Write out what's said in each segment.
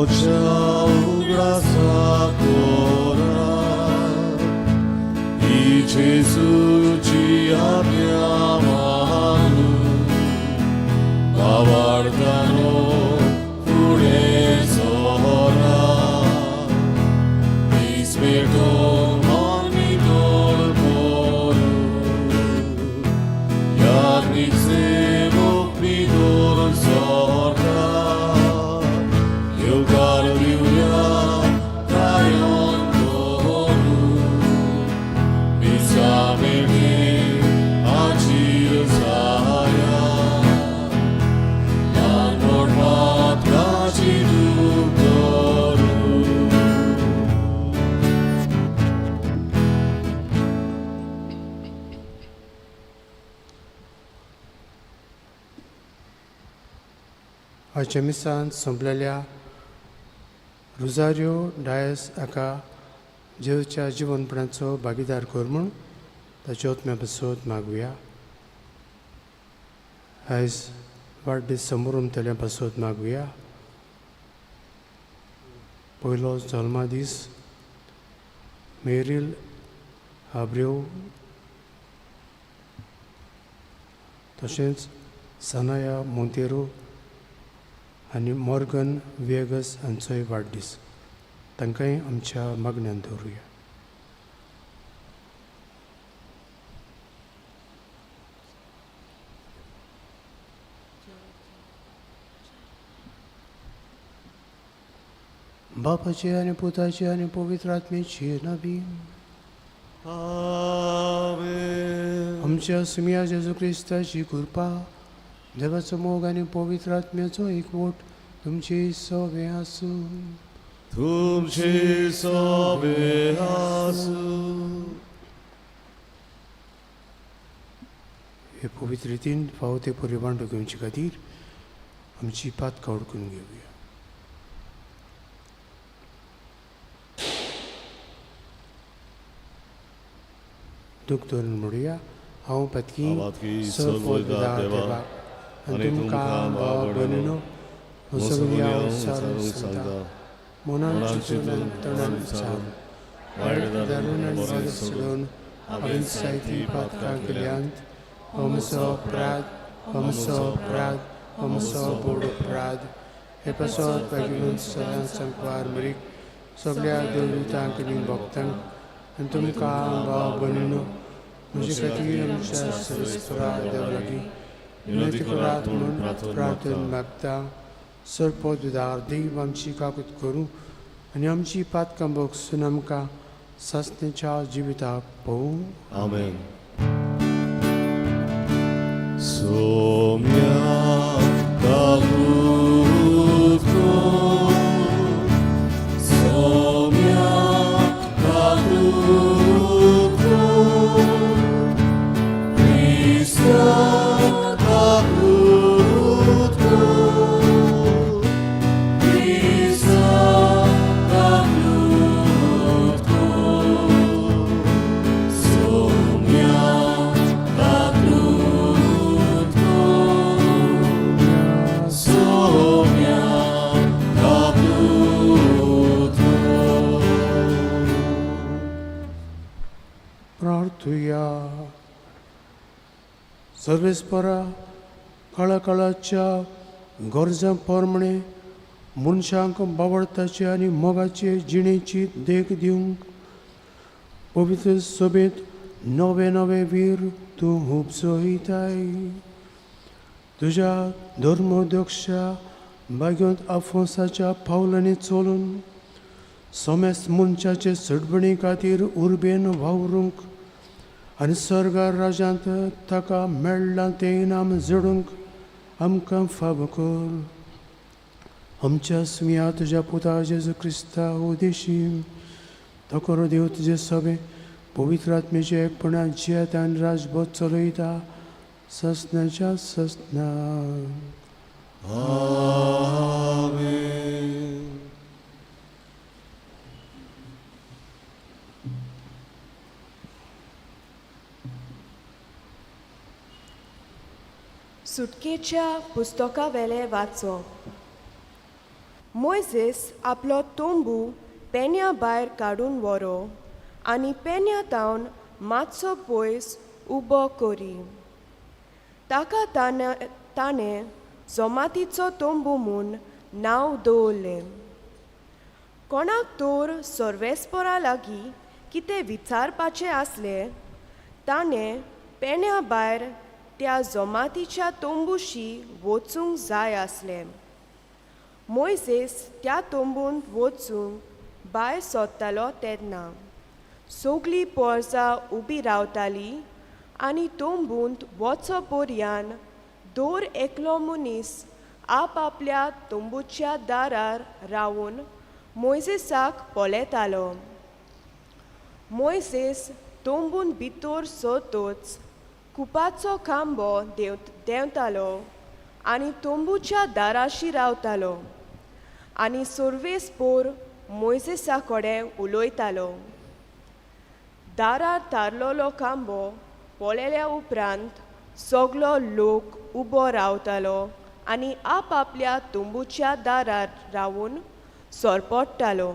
म्हज्या उगडासा कोरा ही जेजूची आज्ञा मानून भावार्थानो फुडें सोरा दीस पेटोवन मन नितळ करून याज्ञीक सेवक भितर सरता येवकार दिवया गायन करून मिसा भेटे हाजीर जाया ल्हान व्हड पातकाची दूख करून. आयच्या मिसान सोंपलेल्या रुजारियो डायस हाका जेजूच्या जिवनपणाचो भागीदार कर म्हूण ताच्या आत्म्या पासत मागुया. आयज वाडदीस समोर पासत मागुया. पयलो जल्मा दीस मेरील आब्रेव, तशेंच सनाया मोंतेरो आनी मॉर्गन वेगस हांचोय वाडदीस. तांकांय आमच्या मागण्यान दवरुया. बापाचे आनी पुताचे आनी पवित्र आत्म्याचे नांवी. आमेन. आमच्या सुमिया जेजू क्रिस्ताची कृपा, देवाचो मोग आनी पवित्र आत्म्याचो एकवट तुमची सवे आसूं. तुमची सोबे आसूं. हे पवित्र रितीन फावो ते परिवांडो घेवचे खातीर आमची पातकां उडकून घेवया. दूख धरून म्हणुया, हांव पातकी हांव पातकी, सर्वोदया देवा, आनी तुमकां भाव भयणीनो, सगळी हांव सारून सांगता, मनान चिंतून तणान विचारून वायट धरून आनी बरें सोडून हांवें जायतीं पातकां केल्यांत. हो म्हजो अपराध, हो म्हजो अपराध, हो म्हजो व्हड अपराध. हे पासत बेगीन सदांच सांकवार मरीक सगळ्या देवदूतांक आनी भक्तांक आनी तुमकां भाव भयणीनो म्हजे खातीर आमच्या सर्वेस्परा देवा लागीं विनंती करात म्हणून प्रार्थना मागता. सर्पोदार देव आमची काकूत करूं आनी आमची पातकां भोगसून आमकां सासणेच्या जिविताक पळोवं. आमेन. सोम्या काकूत कर, सोम्या काकूत कर, क्रिस्ता काकूत कर, क्रिस्ता काकूत कर, सोम्या काकूत कर, सोम्या काकूत कर. प्रार्थुया. सर्वेस्परा, काळा काळाच्या गरजां प्रमाणे मनशांक बावडताचे आनी मोगाचे जिणेची देख दिवंक पवित्र सभेंत नवे नवे वीर तूं उपजयताय. तुज्या धर्मोध्यक्षा भाग्योंत आफोंसाच्या पावलांनी चलून समेस्त मनशाचे सडबणी खातीर उर्बेन वावरूंक आनी सर्गार राजांत ताका मेळ्ळां तें इनाम जोडूंक आमकां फावो कर. आमच्या सुम्या तुज्या पुता जेजू क्रिस्ता उदेशी तो करो देव तुजे सभे पवित्र आत्मेचे एकपणा जियेत आनी राजबोध चलयता ससनाच्या ससना. आमेन. सुटकेच्या पुस्तकावेलें वाचप. मोयजेस आपलो तंबू पेन्या भायर काडून व्हरो आनी पेन्या तावन मातसो पयस उबो करी. ताका ताणें जमातीचो तंबू म्हूण नांव दवरलें. कोणाक तर सर्वेस्परा लागीं कितें विचारपाचें आसलें ताणें पेण्या भायर त्या जमातीच्या तंबूशी वचूंक जाय आसलें. मोयजेस त्या तंबूंत वचूंक भायर सोदतालो तेन्ना सगळी पोरसां उबी रावताली आनी तंबूंत वचो पर्यान दर एकलो मनीस आपआपल्या तंबूच्या दारार रावन मोयजेसाक पळयतालो. मोयजेस तंबून भितर सरतच कुपाचो खांबो देंवतालो आनी तंबूच्या दाराशी रावतालो आनी सर्वेस्पोर मोयजेसा कडेन उलयतालो. दारार थारलोलो खांबो पळयल्या उपरांत सगलो लोक उबो रावतालो आनी आपआपल्या तंबूच्या दारार रावून सरपडटालो.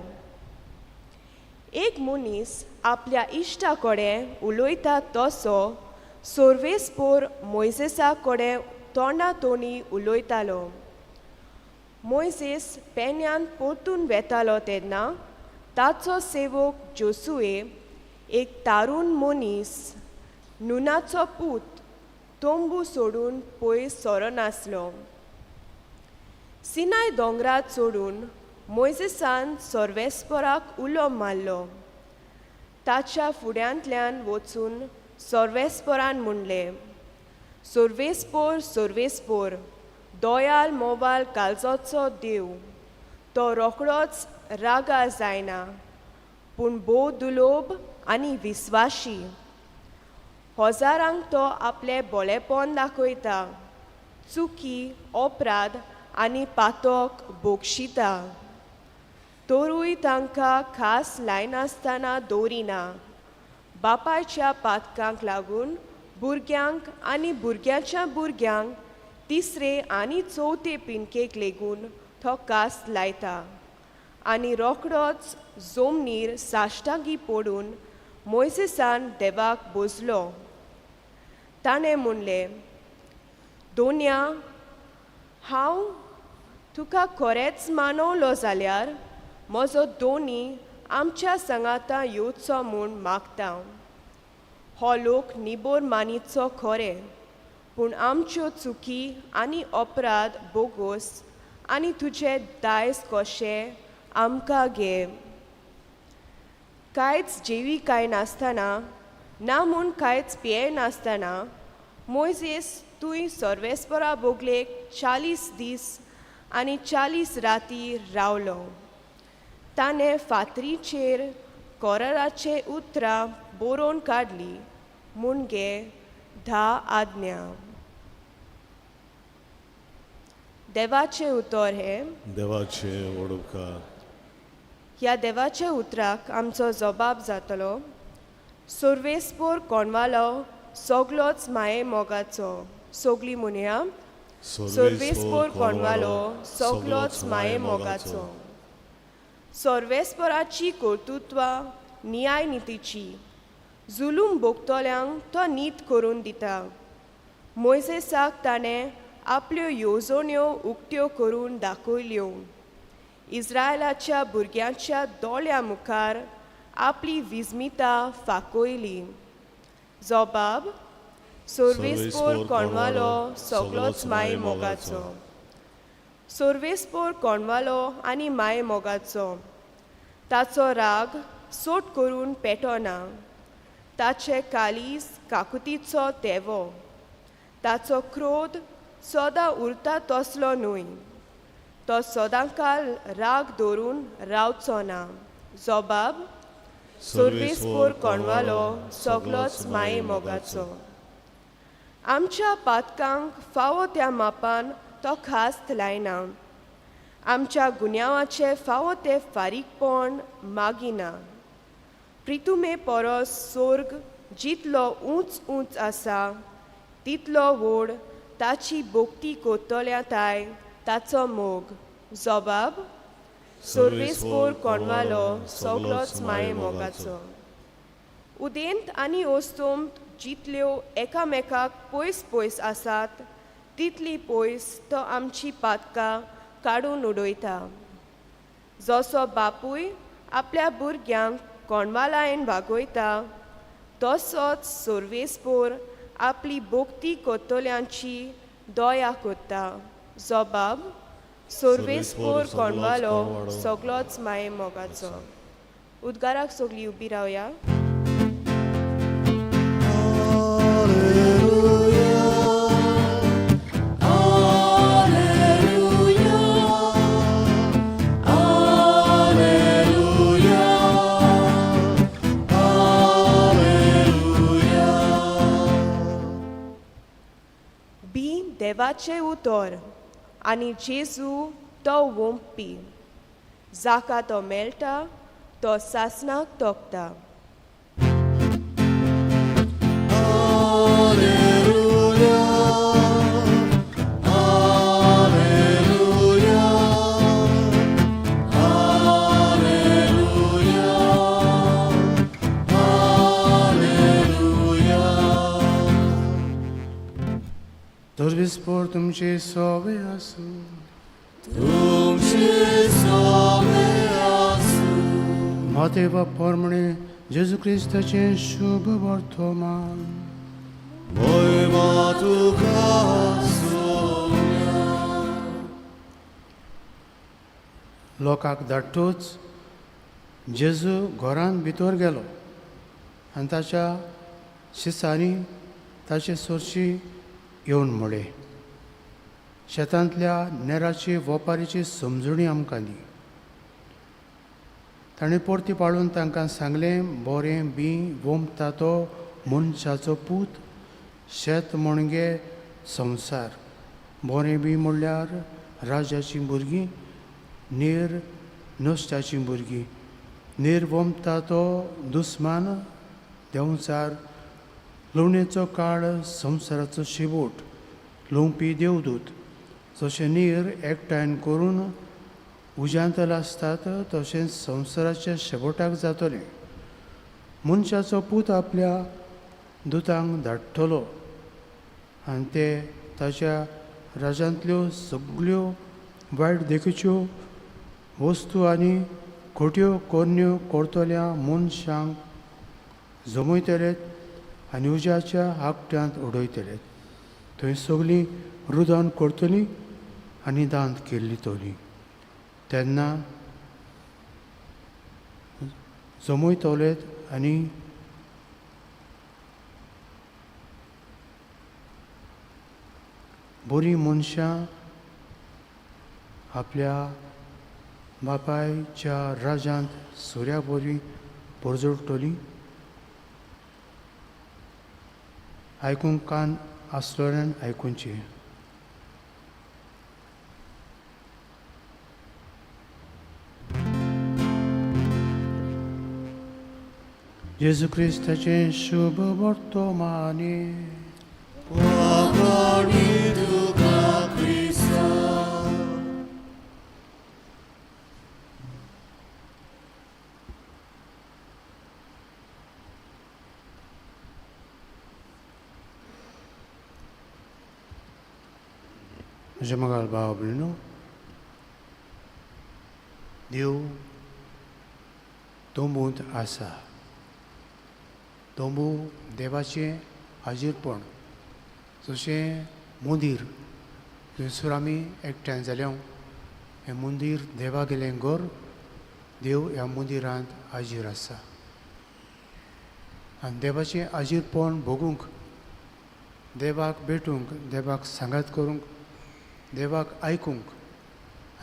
एक मनीस आपल्या इश्टा कडेन उलयता तसो सर्वेस्पोर मोयजेसा कडेन तोंडा तोंडी उलयतालो. मोयजेस पेन्यान परतून वेतालो तेन्ना ताचो सेवक जोसुए एक तारुण मनीस नुनाचो पूत तंबू सोडून पयस सरनासलो. सिनाय दोंगरार चडून मोयजेसान सर्वेस्पराक उलो मारलो. ताच्या फुड्यांतल्यान वचून सर्वेस्परान म्हणलें, सर्वेस्पोर सर्वेस्पोर दोयाल मोवाल काळजाचो देव, तो रोखडोच रागार जायना पूण भोव दुलोब आनी विस्वाशी. हजारांक तो आपलें बोलेपण दाखयता, चुकी अपराध आनी पातक बक्षिता, तरूय तांकां खास लायनासतना दवरिना. बापायच्या पातकांक लागून भुरग्यांक आनी भुरग्यांच्या भुरग्यांक तिसरे आनी चवथे पिनकेक लेगून तो कास लायता आनी रोखडोच जमनीर साश्टांगी पडून मोयजेसान देवाक बोजलो. ताणें म्हणलें, दोन्या हांव तुका खरेंच मानवलो जाल्यार म्हजो दोनी आमच्या सांगाता येवचो म्हूण मागता. हो लोक निबोर मानीचो खरें पूण आमच्यो चुकी आनी अपराध बोगोस आनी तुजें दायज कशें आमकां घे. कांयच जेवी कांय नासतना ना म्हूण कांयच पियेनासतना मोयजेस तूंय सर्वेस्परा बोगलेक 40 दीस आनी 40 राती रावलो. ताणें फातरीचेर कोराराचे उतरां बरोवन काडली म्हूण गे 10 आज्ञा. देवाचें उतर हें. देवाचे वडुपकार. ह्या देवाच्या उतराक आमचो जबाब जातलो. सर्वेस्पोर कोणवालो सगलोच माये मोगाचो. सगली म्हणया, सर्वेस्पोर कोणवालो सगलोच माये मोगाचो. सर्वेस्पराची कर्तृत्वां न्याय नितीची, जुलूम भोगतल्यांक तो नीत करून दिता. मोयजेसाक ताणें आपल्यो येवजण्यो उक्त्यो करून दाखयल्यो. इस्रायलाच्या भुरग्यांच्या दोळ्या मुखार आपली विस्मिता फाकयली. जबाब, सर्वेस्पोर कोणवालो सगलोच माये मोगाचो. सर्वेस्पोर कोणवालो आनी माये मोगाचो. ताचो राग सोट करून पेटना. ताचे कालीस काकुतीचो तेवो. ताचो क्रोध सदां उरता तसलो न्हय. तो सदांकाल राग धरून रावचो ना. जबाब, सर्वेस्पोर कोणवालो सगलोच माये मोगाचो. आमच्या पातकांक फावो त्या मापान तो खास लायना. आमच्या गुन्यांवाचें फावो तें फारीकपण मागिना. प्रितुमे परस सोर्ग जितलो उंच उंच आसा तितलो व्हड ताची भोक्ती कोत्तल्या ताय ताचो मोग. जबाब, सर्वेस्पोर कोणवालो सगलोच माये मोगाचो. उदेंत आनी ओस्तोंत जितल्यो एकामेकाक पयस पयस आसात तितली पयस तो आमची पातकां काडून उडयता. जसो बापूय आपल्या भुरग्यांक कोणवालायन वागयता तसोच सर्वेस्पोर आपली भोक्ती कोत्तल्यांची दया कोत्ता. जबाब सर्वेस्पोर कोणवालो सगलोच माये मोगाचो. उद्गाराक सगळीं उबी रावया. बी देवाचें उतर आनी जेजू तो वोंपी जाका तो मेळटा तो सासणाक तोखता. दरविस्पोर तुमचे सोवे आसूं. तुमचे सोवे आसूं. मातेवा परमणे जेजू क्रिस्ताचें शुभ वर्तमान. मोयमा तुका सोम्या. लोकांक धाडटूच जेजू घरांत भितर गेलो आनी ताच्या शिसांनी ताचे सोरशी येवन म्हळें, शेतांतल्या नेराची वोपारीची समजणी आमकां दी. ताणें परती पाळून तांकां सांगलें, बोरें बी वोमता तो मनशाचो पूत, शेत म्हणगे संवसार, बोरें बी म्हणल्यार राजाचीं भुरगीं, नेर नश्टाचीं भुरगीं, नेर वोमता तो दुस्मान देंवचार, लुवणेचो काळ संवसाराचो शेवट, लुवपी देवदूत. जशें नीर एकठांय करून उज्यांत लासतात तशेंच संवसाराच्या शेवटाक जातलें. मनशाचो पूत आपल्या दुतांक धाडटलो आनी ते ताच्या राज्यांतल्यो सगल्यो वायट देखीच्यो वस्तू आनी खोट्यो कोरण्यो करतल्या मनशांक जमयतले आनी उज्याच्या आगट्यांत उडयतले. थंय सगळीं रुदन करतलीं आनी दांत केल्ली. तेन्ना जमयतलेत आनी बरीं मनशां आपल्या बापायच्या राज्यांत सुर्या बरी परजळटलीं. आयकूंक कान आसलोल्यान आयकुचें. जेजू क्रिस्ताचें शुभ वर्तमाने. म्हज्या मोगाळ भाव भयणीनो, देव तंबूंत आसा. तंबू देवाचें हाजीरपण, जशें मंदीर थंयसर आमी एकठांय जाल्या, हें मंदीर देवागेलें घर, देव ह्या मंदिरांत हाजीर आसा. आनी देवाचें हाजीरपण भोगूंक, देवाक भेटूंक, देवाक सांगात करूंक, देवाक आयकूंक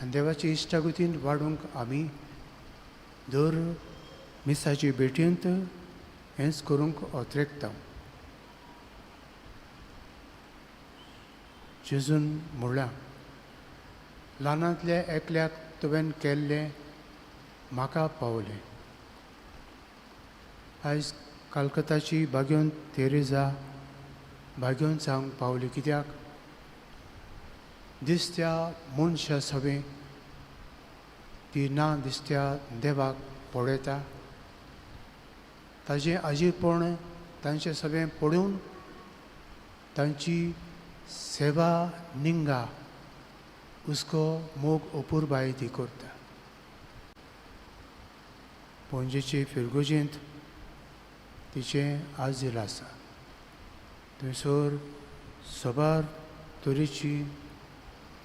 आनी देवाचे इश्टागतीन वाडूंक आमी दर मिसाचे भेटेंत हेंच करूंक अत्रेकता. जेजून म्हणलां, ल्हानांतल्या एकल्याक तुवें केल्लें म्हाका पावलें. आयज कलकत्ताची भाग्योन तेरेजा भाग्योन जावंक पावली कित्याक दिसत्या मनशा सवें ती ना दिसत्या देवाक पळयता. ताजें आजीरपण तांचें सगळें पळोवन तांची सेवा निंगा उसको मोग अपुरबाय ती करता. पणजेचे फिरगोजेंत तिचें आजील आसा. थंयसर सबार तरेची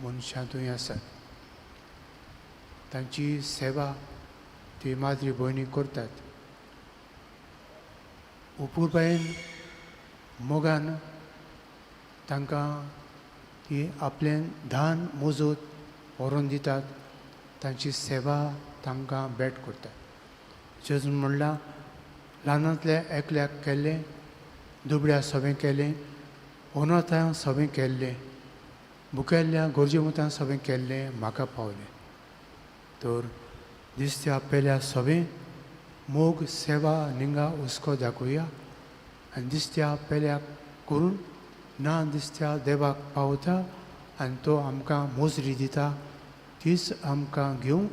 मनशां थंय आसात. तांची सेवा ती माद्री भयणी करतात. अपुरबायेन मोगान तांकां ती आपलें धान मोजत व्हरोन दितात. तांची सेवा तांकां भेट करतात. जेजून म्हणलां ल्हानांतल्या एकल्याक केल्लें, दुबळ्या सवें केलें, अनाथां सवें केल्लें, भुकेल्ल्या गरजेवंतां सवें केल्लें म्हाका पावलें. तर दिसत्या पेल्या सवें मोग सेवा निंगा हुस्को दाखोवया आनी दिसत्या पेल्याक करून ना दिसत्या देवाक पावता आनी तो आमकां मोजरी दिता तीच आमकां घेवंक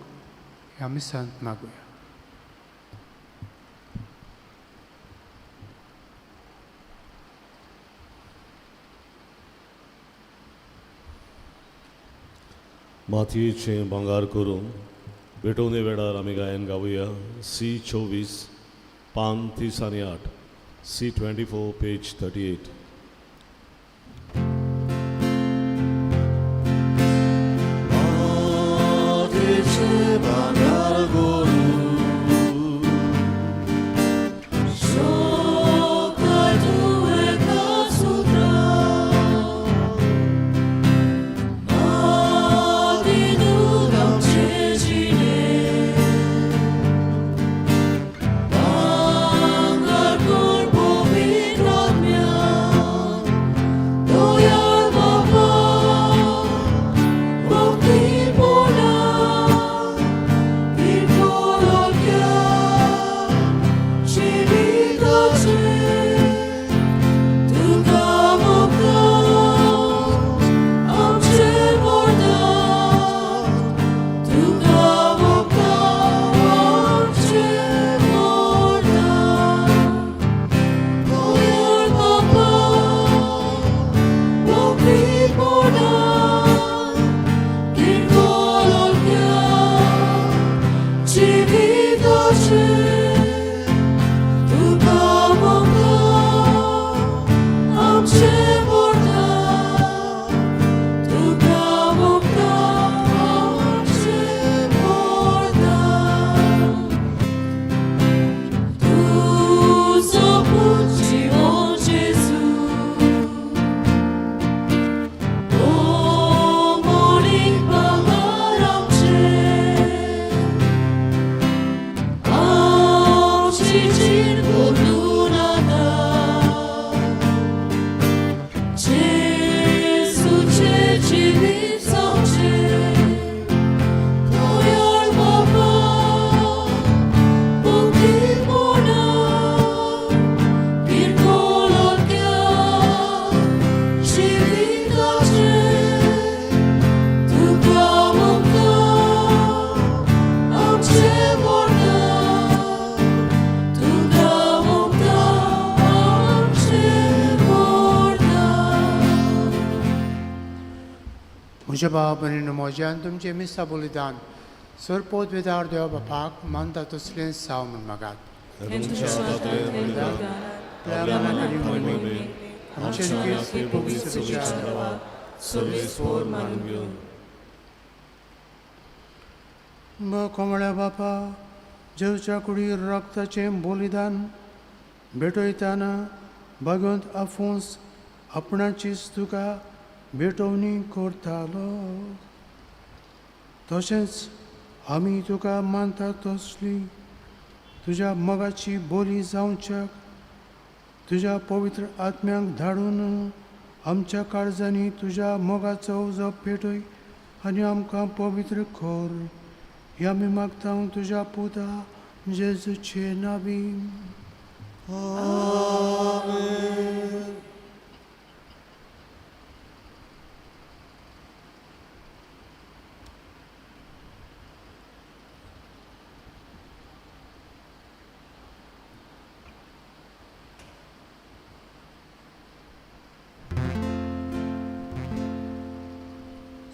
ह्या मिसांत मागुया. मातयेचें भांगार करून भेटवणे वेळार आमी गायन गावया. सी 24 पान 30 आनी 8, सी 24 पेज 38. मातयेचें भांगार करून म्हज्या बाब आनी म्हज्यान तुमचें मिसा बलिदान सरपोत वेदार देवा बापाक मानता तसलें साव म्हूण मागात. कोमळ्या बापा जेजूच्या कुडीर रक्ताचें बलिदान भेटयतना भगवंत आफोंस आपणाचीच तुका भेटवणी करतालो. तशेंच आमी तुका मानता तसली तुज्या मोगाची बोली जावच्याक तुज्या पवित्र आत्म्यांक धाडून आमच्या काळजांनी तुज्या मोगाचो उजो पेटय आनी आमकां पवित्र कर. हे आमी मागता तुज्या पुता जेजूचे नांवी. आमेन.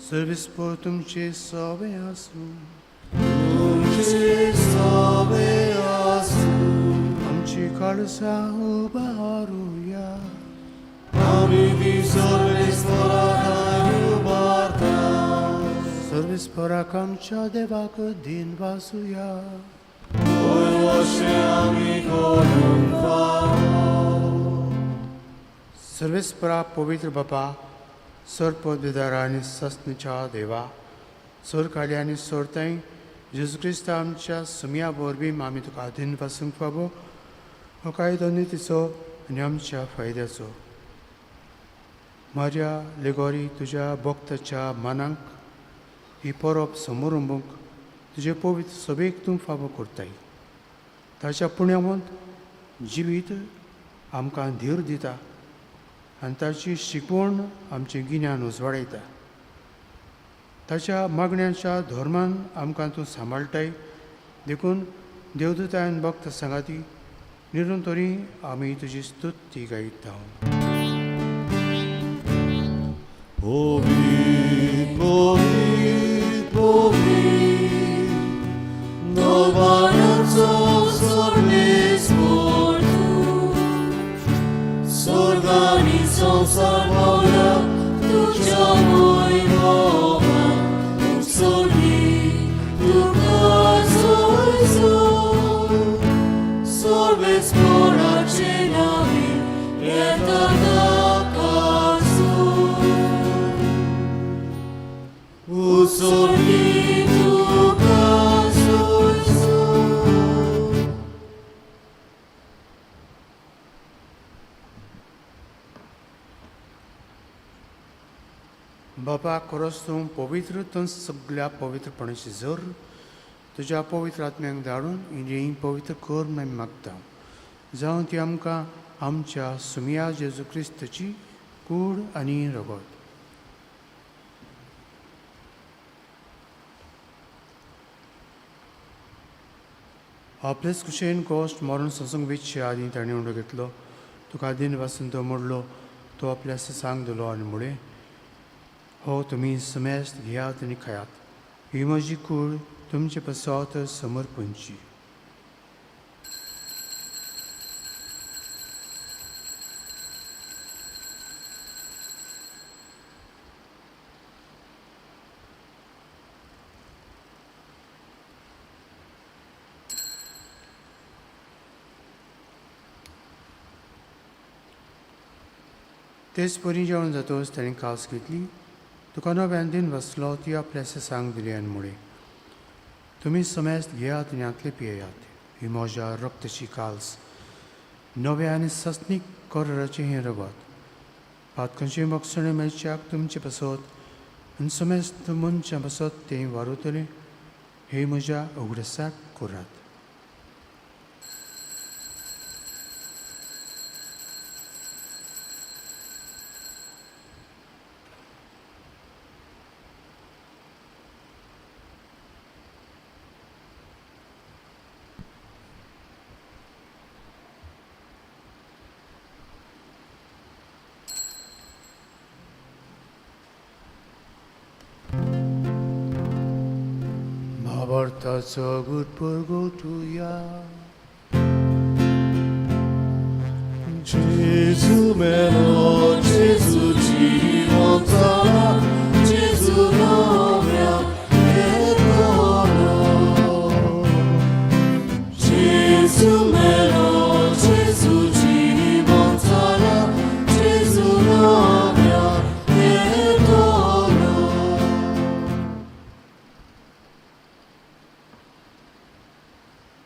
सर्वेस्पोर तुमचे सवे आसूं. तुमचे सवे आसूं. आमची काळसां उबारुया. आमी ती सर्वेस्पराक उबारता. सर्वेस्पोराक आमच्या देवाक दिन वासुया. वयर अशें आमी करूंक फावो. सर्वेस्परा पवित्र बापा, सर पदवीदारा आनी सस्नीच्या देवा, सर काली आनी सोरताय जेजू क्रिस्त आमच्या सुमया वरवीं आमी तुका आदीन वासूंक फावो हो कायदो नितीचो आनी आमच्या फायद्याचो. म्हाज्या लेगोरी तुज्या भक्ताच्या मनाक ही परब समोरंबूंक तुजे पवित्र सभेक तूं फावो करताय. ताच्या पुण्यावंत जिवीत आमकां धीर दिता आनी ताची शिकवण आमचें गिन्यान उजवाडयता. ताच्या मागण्यांच्या धर्मान आमकां तूं सांबाळटाय, देखून देवदूतायन भक्त सांगाती निरंतरी आमी तुजी स्तुती गायता. पवित्र, पवित्र, पवित्र, नव्याचो सर्वेस्पर तूं, स्वर्ग आनी संवसार पावल्या तुज्या वैभवान. उत्सर्गी तुका जय सर्वेस्पराचे नांवे येता ताका सूर. उत्सर्गी तुका जय. बापा, खरोच तूं पवित्र, तूं सगल्या पवित्रपणाची जर तुज्या पवित्र आत्म्याक धाडून इंडियें पवित्र कर म्हूण आमी मागता, जावं ती आमकां आमच्या सुमया जेजू क्रिस्ताची कूड आनी रगत. आपलेच कुशेन कश्ट मरण सोंसूंक वेचचे आदीं ताणें उंडो घेतलो, तुका दिन वासून तो मोडलो, तो आपल्या सांग दिलो आनी म्हळें, हो तुमी समेस्त घेयात आनी खायात, ही म्हजी कूड तुमचे पासत समर्पणची. तेच परी जेवण जातकच ताणें कास घेतली, तुका नव्यान दिन बसलो, ती आपल्या सांग दिली आनी म्हळें, तुमी समेस्त घेयात आनी हांतले पियेयात, ही म्हज्या रक्तची काल्स, नव्या आनी सस्नीक कराराचें हें रगत. पातकांचें बक्षणें मेळच्याक तुमचे पासत आनी समेस्त मनशां पासत तें वारवतलें, हे म्हज्या उगडासाक करात. भावार्थाचो गुटपुरगोटुया. Gesù melo, Gesù जिवंत जाला, Gesù नव्या येतलो. Gesù melo, Gesù जिवंत जाला, Gesù नव्या येतलो.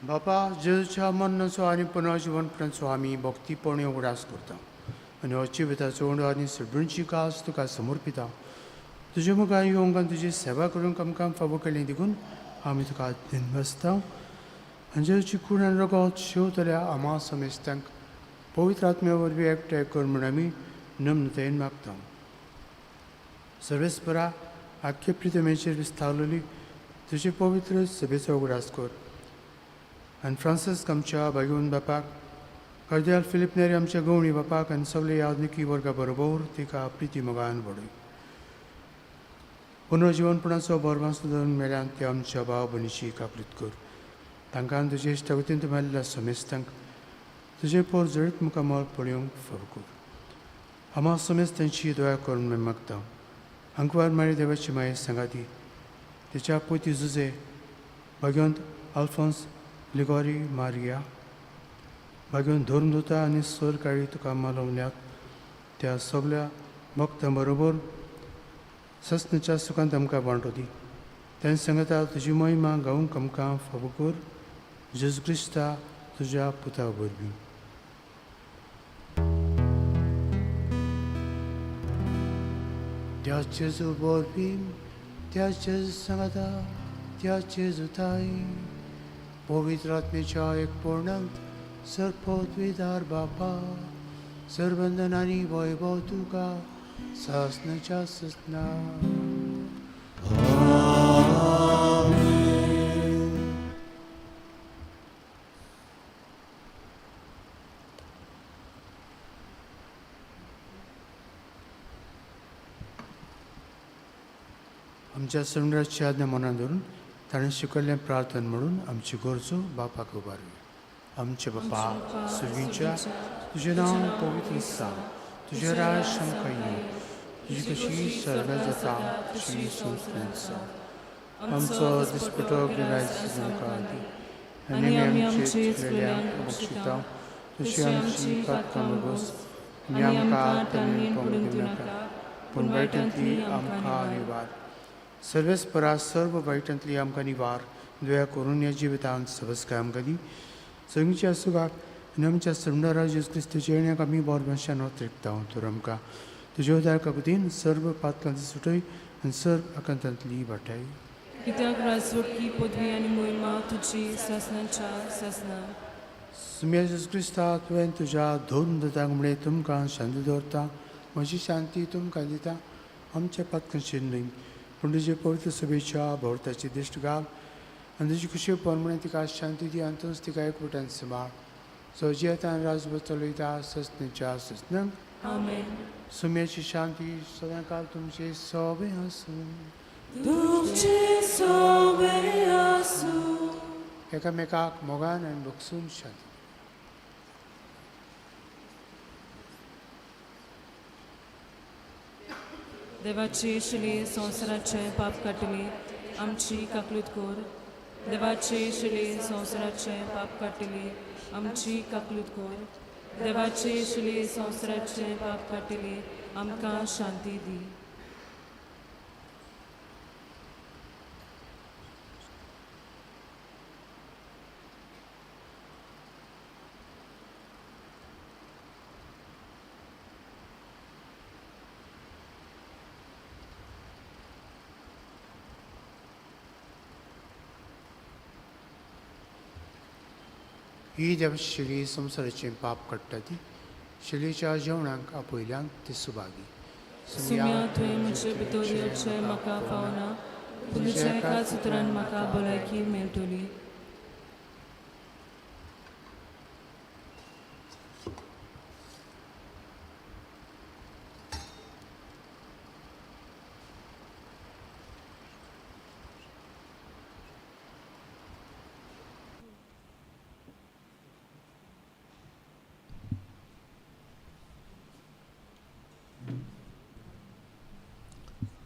बापा, जेजूच्या मरणाचो आनी पुनर्जिवनपणाचो आमी भक्तीपणी उगडास करता आनी हो जिविताचो उंडो आनी सडूणची कास तुका समर्पिता. तुजे मुखार येवंक आनी तुजी सेवा करूंक आमकां फावो केली देखून आमी तुका दिनवासता. आनी जेजूची कूड आनी रगत शेवतल्या आमा समेस्तांक पवित्र आत्म्या वरवीं एकठांय कर म्हूण आमी नम्रतायेन मागता. सर्वेस्परा, आख्खे प्रितमेचेर विस्तारलेली तुजे पवित्र सभेचो उगडास कर आनी फ्रांसीस्क आमच्या भाग्यवंत बापाक, कार्दिनाल फिलीप नेरी आमच्या गवणी बापाक आनी सगळे याज्ञिकी वर्गा बरोबर तिका प्रिती मोगान वाडय. पुनर्जिवनपणाचो भरमास धरून मेल्यान ते आमच्या भाव भयणीची काकळीत कर. तांकां तुजे इश्टागतीन मेल्ल्या समेस्तांक तुजे पोर जळीत मुखामळ पळोवंक फाव कर. आमा समेस्तांची दया करून मी मागता. अंकवार मारी देवाची माये सांगाती तिच्या पोती जुजे भाग्यवंत आल्फोन्स लिगोरी मारिया भाग्यवंत धर्मदूता आनी सर काळी तुका मालवल्यात त्या सगल्या भक्तां बरोबर ससनाच्या सुखांत आमकां वांटो दी. तें सांगता तुजी महिमा गावंक आमकां फावो कर. जेजू क्रिस्ता तुज्या पुता वरवीं. त्या जेजू वरवीं, त्या जेजू सांगता, त्या जेजू ताई पवित्र आत्मेच्या एकपणांत सर्वपदवीदार बापा सर्वंदन आनी वैभव तुका सासनाच्या ससना. आमच्या समुद्राची आज्ञा मनान धरून ताणें शिकयल्लें प्रार्थन म्हणून आमची गरजो बापाक उबारया. आमचे बापा सुर्गींच्या, तुजें नांव पवित्र जावं, तुजें राज आमकां येवं, तुजी कशी सर्गां जाता तशी संस्थेंत जावं. आमचो दिसपटो गिरायक आमकां दी आनी आमी आमचे चुकलेल्यांक बक्षिता तशी आमची पातकां बस आनी आमकां तन्नेन पडूंक दिवनाका, पूण वायटांतली आमकां निवार. सर्वेस्परा सर्व वायटांतली आमकां निवार. दया करून ह्या जिवितांत सबसकाय आमकां दी. सगळींच्या सुखाक आनी आमच्या सरणारा जेजू क्रिस्ताच्या येण्याक आमी बोरभाशान अतिरिक्ता तर आमकां तुज्या उदार काकुतीन सर्व पातकांची सुटय आनी सर्व आकांतांतली वाटाय. कित्याक राजवटकी पदवी आनी मोहिमा तुजी सासनाच्या सासना. सुम्या जेजू क्रिस्ता, तुवें तुज्या धोरून दितांक म्हळें तुमकां शांती दवरता, म्हजी शांती तुमकां दिता. आमच्या पातकांचेर न्हय पूण तुजे पवित्र सभेच्या भोवताची दिश्ट घाल आनी तुजी खुशी प्रमाणे तिका शांती दी आनी तूंच तिका एकवटान सांबाळ. सो जियेतान राजभर चलयता ससनेच्या ससनांक. आमेन. सुम्याची शांती सदांकाल तुमचे सोबे आसूं. तुमचे सोबे आसूं. एकामेकाक मोगान आनी बगसून शांती. देवाची शिली संवसाराचें पाप काडटली आमची काकलूत कर. देवाची शिली संवसाराचें पाप काडटली आमची काकलूत कर. देवाची शिली संवसाराचें पाप काडटली आमकां शांती दी. ही देव शिली संवसाराचें पाप काडटा ती शिलीच्या जेवणाक आपयल्यांक ती सुभागी. सुम्या तुवें म्हजे भितर येवचें म्हाका फावना, पूण तुज्या एकाच उतरान म्हाका भलायकी मेळटली.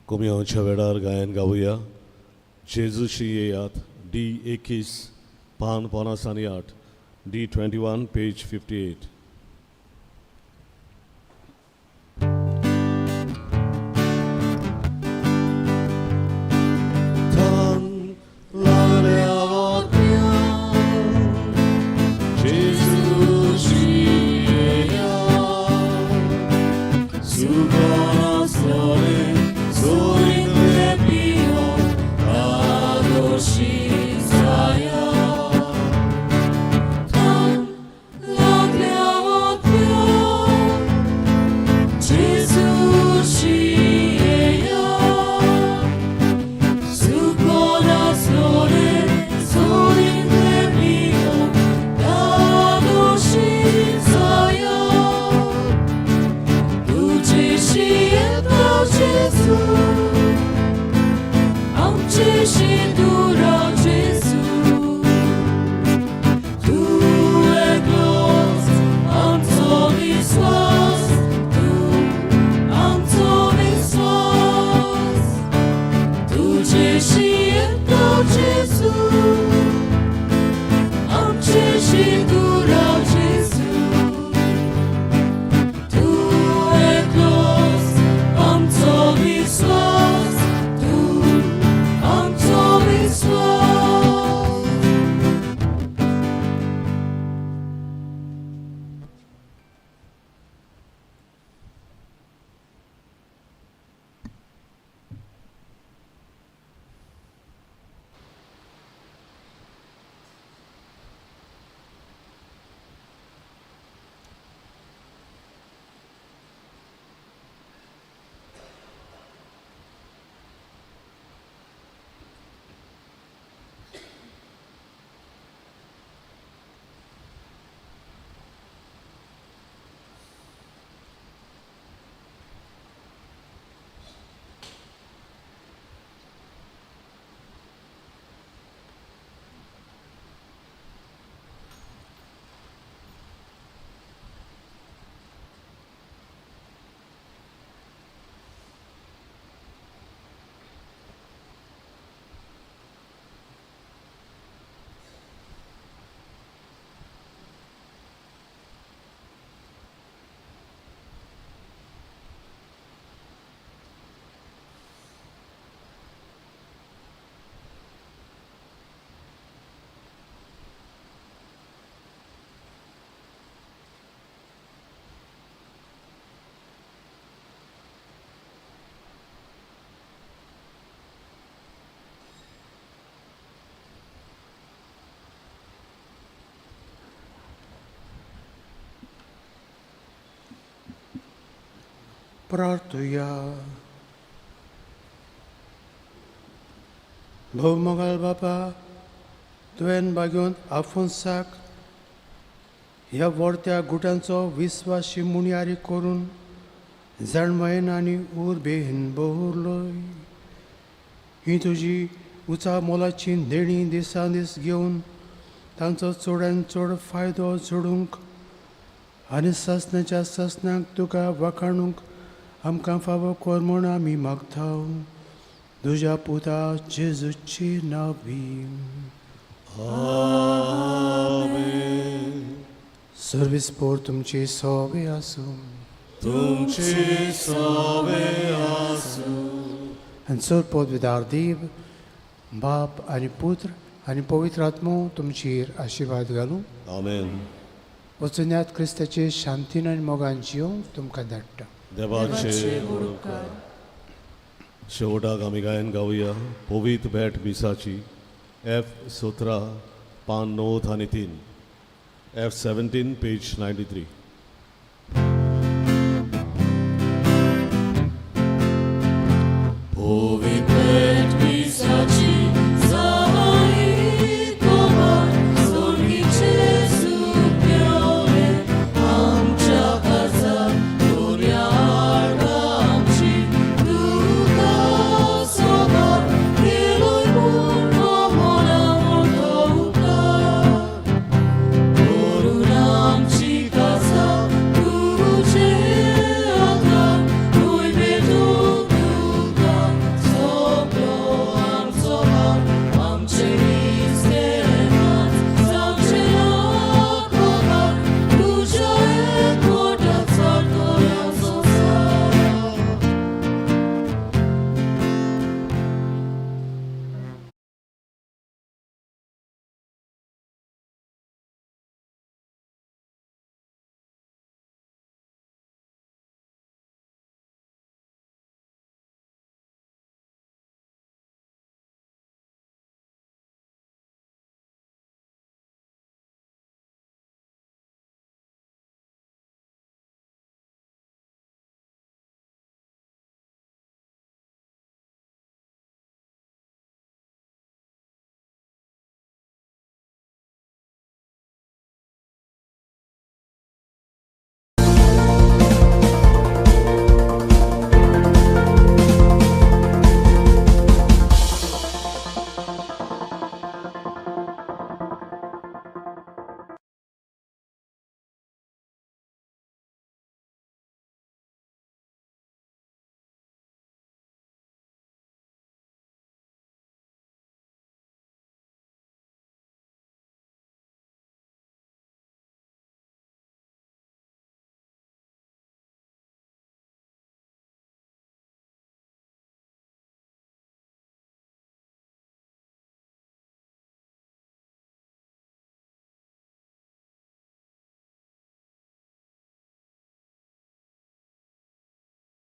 कोमियांच्या वेळार गायन गावया. जेजूशी येयात, डी 21 पान 58, डी 21 पेज 58. प्रार्थुया. भोव मोगाळ बापा, तुवें बागेवन आफोन्साक ह्या व्हडत्या गुटांचो विस्वाशी मुणयारी करून जाणवयन आनी उर्बेन बहरलोय. ही तुजी उंचा मोलाची देणी दिसान दीस घेवन तांचो चडान चड फायदो जोडूंक आनी सासणाच्या सासणाक तुका वाखाणूंक आमकां फावो कर म्हूण आमी मागता, तुज्या पुता जेजूची नांवी. सर्वीस पोर तुमची सोबे आसूं. तुमची सोबे आसूं. आनी चड पदवीदार देव बाप आनी पुत्र आनी पवित्र आत्मो तुमचेर आशिर्वाद घालूं. आमेन. वचुन्यात, क्रिस्ताचे शांतीन आनी मोगान जियोंक तुमकां धाडटा. देवाचे व्हड उपकार. शेवटाक आमी गायन गावया पवीत भेट मिसाची, एफ 17, पान 93, एफ 17, पेज 93.